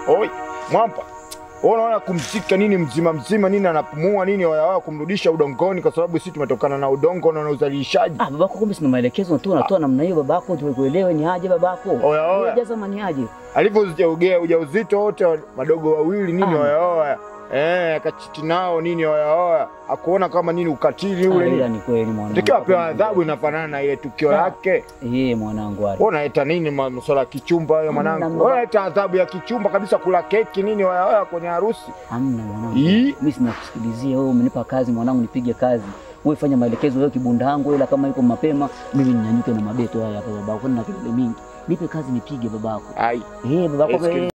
Oi, mwampa. Unaona kumzika nini mzima mzima nini anapumua nini wao kumrudisha udongoni kwa sababu sisi tumetokana na udongo na uzalishaji. Ah, babako kumbe sina maelekezo tu unatoa namna hiyo babako tukuelewe ni aje babako. Oya oya. Jaza mani aje. Alivyougea ujauzito wote madogo wawili nini oya oya. Akachiti nao nini oya oya. Akuona kama nini ukatili ule nini. Ni kweli mwanangu. Tukiwa apewa adhabu inafanana na ile tukio lake. Mwanangu wale. Wewe unaleta nini masuala ya kichumba hayo mwanangu? Wewe unaleta adhabu ya kichumba kabisa kula keki nini oya oya kwenye harusi. Hamna mwanangu. Mimi sina kusikilizia wewe, umenipa kazi mwanangu nipige kazi. Wewe fanya maelekezo wewe kibunda yangu ila kama yuko mapema mimi ninyanyuke na mabeto haya hapa babako na kelele mingi. Nipe kazi nipige babako. Ai. Babako.